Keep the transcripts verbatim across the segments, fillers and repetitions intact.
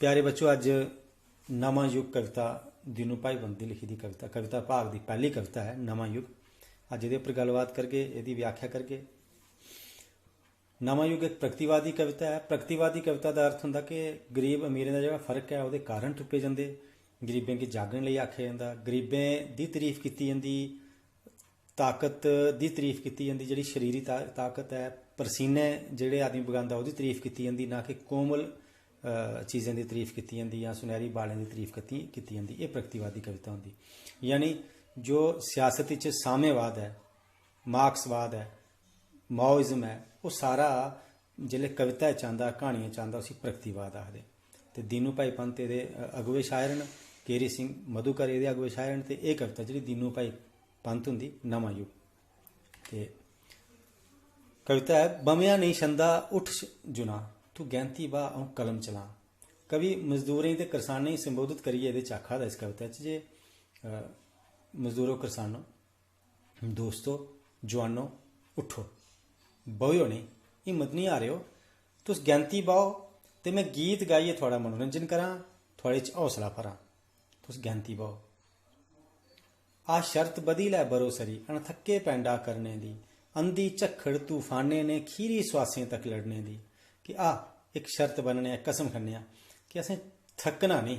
प्यारे बच्चो, अज्ज नमां युग कविता, दीनू भाई पंत दी लिखी दी कविता, कविता भाग दी पैह्ली कविता ऐ नमां युग। अज्ज एह्दे उप्पर गल्लबात करगे, एह्दी व्याख्या करगे। नमां युग इक प्रगतिवादी कविता ऐ। प्रगतिवादी कविता दा अर्थ होंदा कि गरीब अमीरें दा जेह्ड़ा फर्क ऐ, ओह्दे कारण तुप्पे जंदे। गरीबें गी जागने लेई आखेआ जंदा, गरीबें दी तरीफ कीती जंदी, ताकत दी तरीफ कीती जंदी, जेह्ड़ी शरीरी ता-, ताकत ऐ, परसीने जेह्ड़े आदमी बगांदा, ओह्दी तरीफ कीती जंदी, ना कि कोमल, अ, चीजें दी तरीफ कीती जंदी जां सुनैह्री बालें दी तरीफ कीती, कीती जंदी। एह् प्रगतिवादी कविता होंदी। यानी जो सियासत च साम्यवाद ऐ, मार्क्सवाद ऐ, माओइज्म ऐ, ओह् सारा जिसलै कविता च आंदा, क्हानियें च आंदा, उसी प्रगतिवाद आखदे। ते दीनू भाई पंत एह्दे, अ, अगुवे शायर न, केरी सिंह मधुकर एह्दे अगुवे शायर न, ते एह् कविता जेह्ड़ी दीनू भाई पंत हुंदी, नमां युग। ते कविता ऐ, "बमेआ नेईं छंदा उठ श-, जुना, तू गैंती बाह् अ'ऊं कलम चलां।" कवि मजदूरें ते करसानें गी संबोधित करियै एह्दे च आखा दा इस कविता च जे, अ, मजदूरो, करसानो, दोस्तो, जुआनो, उठो, ब'वेओ नेईं, हिम्मत निं हारेओ। तुस गैंती बाहो ते में गीत गाइयै थुआढ़ा मनोरंजन करां, थुआढ़े च हौसला भरां। तुस गैंती बाहो। आ शर्त बधी लै बरो सरी, अनथक्के पैंडा करने दी, अंधी झक्खड़ तूफानें ने खीरी सुआसें तक लड़ने दी। कि आ इक शर्त ब'न्नने आं, कसम खन्ने आं कि असें थक्कना नेईं।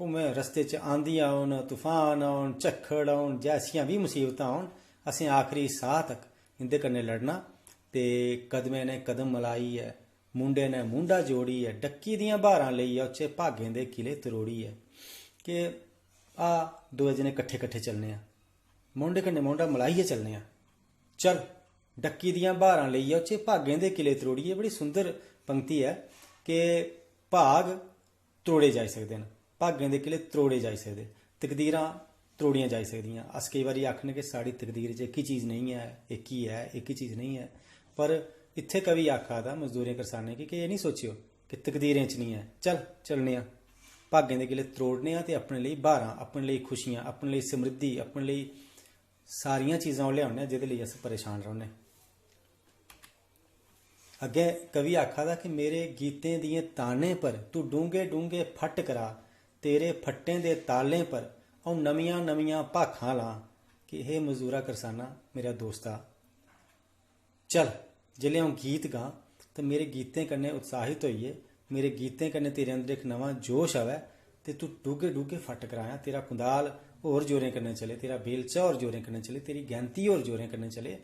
भामें रस्ते च आंधियां औन, तूफान औन, झक्खड़ औन, जैसियां बी मुसीबतां औन, असें आखरी साह् तक इं'दे कन्नै लड़ना। ते कदमें ने कदम मलाइयै, मुंडे ने मुंडा जोड़ियै, डक्की दियां ब्हारां लेई औचे, भागें दे किले त्रोड़ियै। कि आ, दोए जने कट्ठे कट्ठे चलने आं, मुंडे कन्नै मुंडा मलाइयै चलने आं। चल, डक्की दियां ब्हारां लेई औचे, भागें दे किले त्रोड़ियै। बड़ी सुंदर पंक्ति ऐ कि भाग त्रोड़े जाई सकदे न, भागें दे किले त्रोड़े जाई सकदे, तकदीरां त्रोड़ियां जाई सकदियां। अस केई बारी आखने कि साढ़ी तकदीर च एह्की चीज नेईं ऐ, एह्की ऐ, एह्की चीज नेईं ऐ, पर इत्थै कवि आखा दा मजदूरें करसानें गी कि एह् निं सोचेओ कि तकदीरें च निं ऐ। चल, चलने आं, भागें दे किले त्रोड़ने आं ते अपने लेई ब्हारां, अपने लेई खुशियां, अपने लेई समृद्धि, अपने लेई सारियां चीजां ओह् लेआउने आं जेह्दे लेई अस परेशान रौह्ने। अग्गें कवि आखा दा कि मेरे गीतें दियें तानें पर तू डूंह्गे डूंह्गे फट्ट करा, तेरे फट्टें दे तालें पर अ'ऊं नमियां नमियां भाखां लां। कि हे मजदूरा करसाना, मेरा दोस्ता, चल, जेल्लै अ'ऊं गीत गां ते मेरे गीतें कन्नै उत्साहित होइयै, मेरे गीतें कन्नै तेरे अंदर इक नमां जोश आवै ते तू डूंह्गे डूंह्गे फट्ट करायां, तेरा कुंदाल होर जोरें कन्नै चले, तेरा बेलचा होर जोरें कन्नै चले, तेरी गैंती होर जोरें कन्नै चले।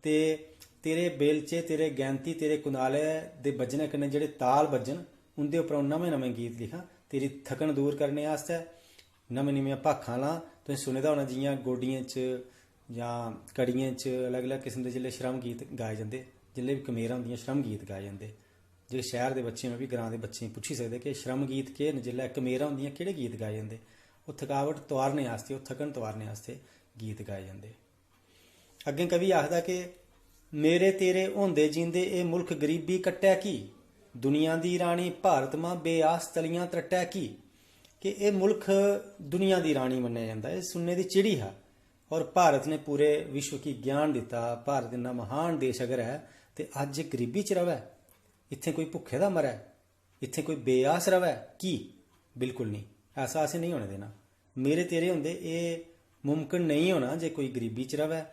ते तेरे बेलचे, तेरे गैंती, तेरे कुंदाले दे बज्जने कन्नै जेह्ड़े ताल बज्जन, उं'दे उप्पर अ'ऊं नमें नमें गीत लिखां, तेरी थकन दूर करने आस्तै नमीं नमियां भाखां लां। तुसें सुने दा होना, जि'यां गोड्डियें च जां कड़ियें च अलग-अलग किस्म दे जिसलै श्रम गीत गाए जंदे, जिसलै बी कमेरां होंदियां, श्रम गीत गाए जंदे। जेह्ड़े शैह्र दे बच्चे न, ओह् बी ग्रांऽ दे बच्चें गी पुच्छी सकदे कि श्रम गीत केह् न, जिसलै कमेरां होंदियां, केह्ड़े गीत गाए जंदे। ओह् थकावट तुआरने आस्तै, ओह् थकन तुआरने आस्तै गीत गाए जंदे। अग्गें कवि आखदा कि मेरे तेरे होंदे जींदे एह् मुल्ख गरीबी कट्टै की? दुनिया दी रानी भारत मां बेआस तलियां त्रट्टै की? कि एह् मुल्ख दुनिया दी रानी मन्नेआ जंदा, एह् सुन्ने दी चिड़ी हा। और भारत ने पूरे विश्व गी ज्ञान दित्ता। भारत इन्ना महान देश अगर ऐ ते अज्ज गरीबी च र'वै, इत्थें कोई भुक्खे दा मरै, इत्थें कोई बेआस र'वै की? बिल्कुल नेईं, ऐसा असें नेईं होने देना। मेरे तेरे होंदे एह् मुमकन नेईं होना जे कोई गरीबी च र'वै,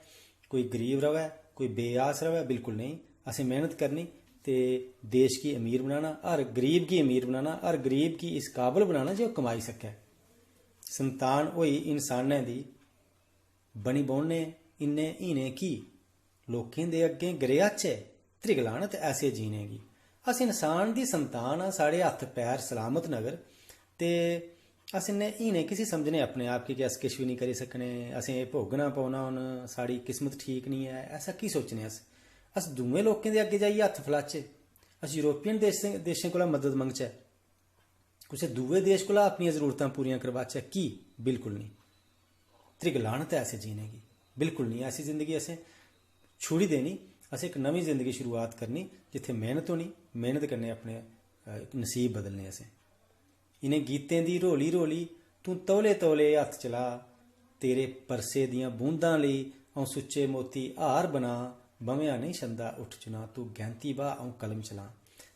कोई गरीब र'वै, कोई बेआस र'वै, बिल्कुल नेईं। असें मेह्नत करनी ते देश गी अमीर बनाना, हर गरीब गी अमीर बनाना, हर गरीब गी इस काबल बनाना जे ओह् कमाई सकै। संतान होई इंसानै दी, बनी बौह्ने इन्ने हीने की? लोकें दे अग्गें गरेआचै, त्रिगलानत ऐसे जीने गी। अस इंसान दी संतान आं, साढ़े हत्थ पैर सलामत नगर, ते अस इन्ने हीने किसी समझने अपने आप गी कि अस किश बी निं करी सकने, असें एह् भोगना पौना हून, साढ़ी किस्मत ठीक निं ऐ, ऐसा की सोचने अस? अस दूए लोकें दे अग्गें जाइयै हत्थ फलाचै, अस यूरोपियन देशें, देशें कोला मदद मंगचै, कुसै दूए देश कोला अपनियां जरूरतां पूरियां करवाचै, की? बिल्कुल नेईं। त्रिगलानत ऐ ऐसे जीने गी, बिल्कुल नेईं। ऐसी जिंदगी असें छुड़ी देनी। असें इक नमीं जिंदगी शुरुआत करनी, जित्थै मेह्नत होनी, मेह्नत कन्नै अपने, अ, नसीब बदलने असें। इ'नें गीतें दी रोली रोली तूं तौले तौले हत्थ चला, तेरे परसे दियां बूंदां लेई अ'ऊं सुच्चे मोती हार बनां, बमेआ नेईं छंदा उठ चुना, तूं गैंती बाह् अ'ऊं कलम चलां।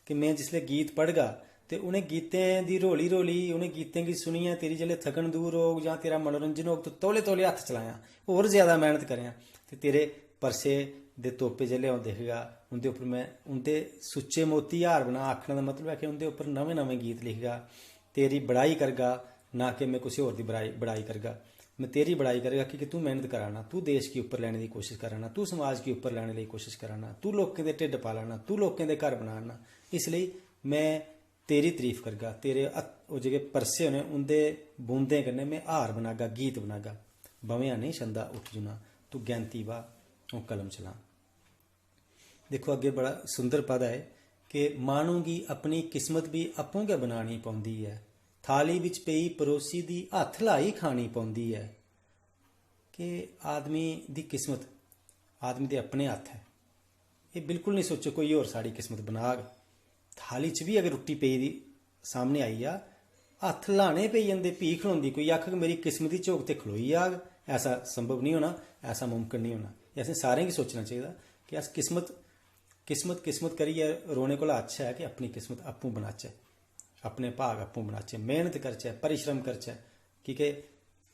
कि में जिसलै गीत पढ़गा ते उ'नें गीतें दी रोली रोली, उ'नें गीतें गी सुनियै तेरी जिसलै थकन दूर होग जां तेरा मनोरंजन होग, तूं तौले तौले हत्थ चलायां, होर ज्यादा मेहनत करेआं। ते तेरे परसे दे तोपे जिसलै अ'ऊं दिखगा, उं'दे उप्पर में उं'दे सुच्चे मोती हार बना, आखने दा मतलब ऐ कि उं'दे उप्पर नमें नमें गीत लिखगा, तेरी बड़ाई करगा, ना कि में कुसै होर दी बड़ाई बड़ाई करगा। में तेरी बड़ाई करगा कि तूं मेहनत करा ना, तूं देश गी उप्पर लैने दी कोशश करा ना, तूं समाज गी उप्पर लैने लेई कोशश करा ना, तूं लोकें दे ढिड्ड पाला ना, तूं लोकें दे घर बना ना। इसलेई में तेरी तरीफ करगा। तेरे हत्थ, ओह् जेह्के परसे होने, उं'दे बूंदें कन्नै में हार बनागा, गीत बनागा। बमेआ नेईं छंदा उट्ठ जुना, तूं गैंती बा, अ'ऊं कलम चलां। दिक्खो, अग्गें बड़ा सुंदर पद ऐ कि माह्नू गी अपनी किस्मत बी आपूं गै बनानी पौंदी ऐ। थाली बिच पेई परोसी दी हत्थ ल्हाई खानी पौंदी ऐ। कि आदमी दी किस्मत आदमी दे अपने हत्थ ऐ। एह् बिल्कुल निं सोचो कोई होर साढ़ी किस्मत बनाग। थाली च बी अगर रुट्टी पेई दी सामने आई जा, हत्थ ल्हाने पेई जंदे, फ्ही खलोंदी। कोई आखग मेरी किस्मत दी झोक ते खलोई जाग, ऐसा संभव निं होना, ऐसा मुमकन निं होना। एह् असें सारें गी सोचना चाहिदा कि अस किस्मत, किस्मत, किस्मत करियै रोने कोला अच्छा ऐ कि अपनी किस्मत आपूं बनाचै, अपने भाग आपूं बनाचै, मेह्नत करचै, परिश्रम करचै। की के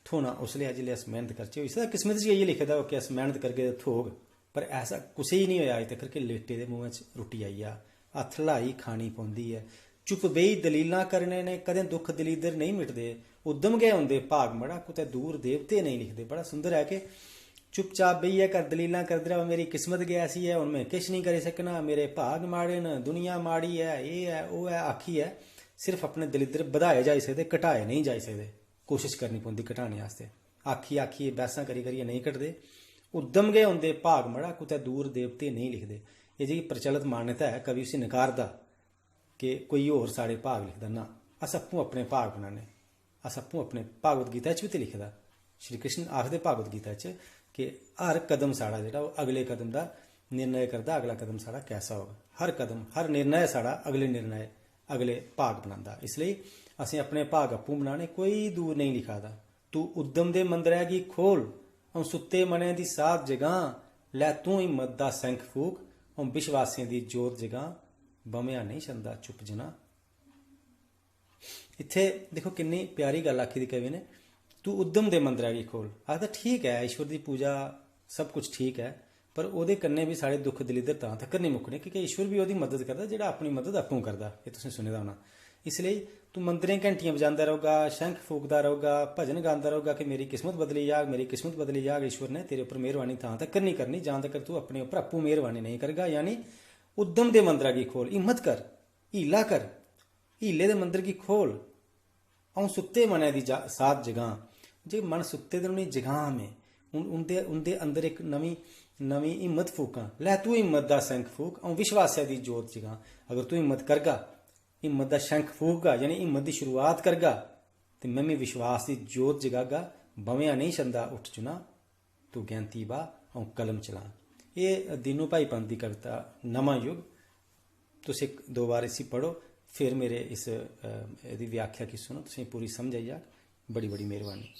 थ्होना उसलै ऐ जिसलै अस मेह्नत करचै। होई सकदा किस्मत च गै इ'यै लिखे दा होऐ कि अस मेह्नत करगे ते थ्होग, पर ऐसा कुसै गी निं होआ अज्ज तक्कर कि लेटे दे मुंहै च रुट्टी आई जा। हत्थ ल्हाई खानी पौंदी ऐ। चुप्प बेही दलीलां करने ने कदें दुख दलीदर नेईं मिटदे। उद्दम गै होंदे भाग मड़ा, कुतै दूर देवते नेईं लिखदे। बड़ा सुंदर ऐ कि चुपचाप बेहियै कर दलीलां करदे र'वो, मेरी किस्मत गै ऐसी ऐ, हून में किश निं करी सकना, मेरे भाग माड़े न, दुनिया माड़ी ऐ, एह् ऐ, ओह् ऐ, आखियै सिर्फ अपने दलिद्दर बधाए जाई सकदे, घटाए नेईं जाई सकदे। कोशश करनी पौंदी घटाने आस्तै। आखी आखियै, बैह्सां करी करियै नेईं घटदे। उद्दम गै होंदे भाग मड़ा, कुतै दूर देवते नेईं लिखदे। एह् जेही प्रचलत मान्यता ऐ, कवि उसी नकारदा कि कोई होर साढ़े भाग लिखदा। ना, अस आपूं अपने भाग बनाने। अस आपूं अपने, भागवत गीता च बी ते लिखे दा, श्री कृष्ण आखदे भागवत गीता च कि हर कदम साढ़ा जेह्ड़ा, ओह् अगले कदम दा निर्णय करदा, अगला कदम साढ़ा कैसा होग। हर कदम, हर निर्णय साढ़ा अगले निर्णय, अगले भाग बनांदा। इसलेई असें अपने भाग आपूं बनाने, कोई दूर नेईं लिखा दा। तू उद्दम दे मंदरै गी खोल, अ'ऊं सुत्ते मनै दी साध जगां। लै तूं हिम्मत दा सैंख फूक, अ'ऊं विश्वासें दी जोत जगां। बमेआ नेईं छंदा चुप जना। इत्थै दिक्खो किन्नी प्यारी गल्ल आखी दी कवि ने, "तू उद्दम दे मंदरै गी खोल।" आखदा ठीक ऐ, ईश्वर दी पूजा, सब कुछ ठीक ऐ, पर ओह्दे कन्नै बी साढ़े दुख दलिद्दर तां तक्कर निं मुक्कने, क्योंकि ईश्वर बी ओह्दी मदद करदा जेह्ड़ा अपनी मदद आपूं करदा। एह् तुसें सुने दा होना। इसलेई तू मंदरें घैंटियां बजांदा रौह्गा, शंख फूकदा रौह्गा, भजन गांदा रौह्गा कि मेरी किस्मत बदली जाग, मेरी किस्मत बदली जाग, ईश्वर ने तेरे उप्पर मेहरबानी तां तक्कर निं करनी जां तक्कर तू अपने उप्पर आपूं मेहरबानी नेईं करगा। यानी उद्दम दे मंदरा गी खोल, हिम्मत कर, हीला कर, हीले दे मंदर गी खोल। अ'ऊं सुत्ते मनै दी जा-, साध जगां। जे मन सुत्ते दे न, उ'नेंगी जगां में। उन-, उं'दे, उं'दे अंदर इक नमीं, नमीं हिम्मत फूकां। लै तूं हिम्मत दा शंख फूक, अ'ऊं विश्वासै दी जोत जगां। अगर तूं हिम्मत करगा, हिम्मत दा शंख फूकगा, यानी हिम्मत दी शुरुआत करगा, ते में बी विश्वास दी जोत जगागा। बमेआ नेईं छंदा उट्ठ चुना, तू गैंती बा, अ'ऊं कलम चलां। एह् दीनू भाई पंत दी कविता नमां युग। तुस इक दो बार इसी पढ़ो, फिर मेरे इस, अ, एह्दी व्याख्या गी सुनो, तुसेंगी पूरी समझ आई जाग। बड़ी बड़ी मेहरबानी।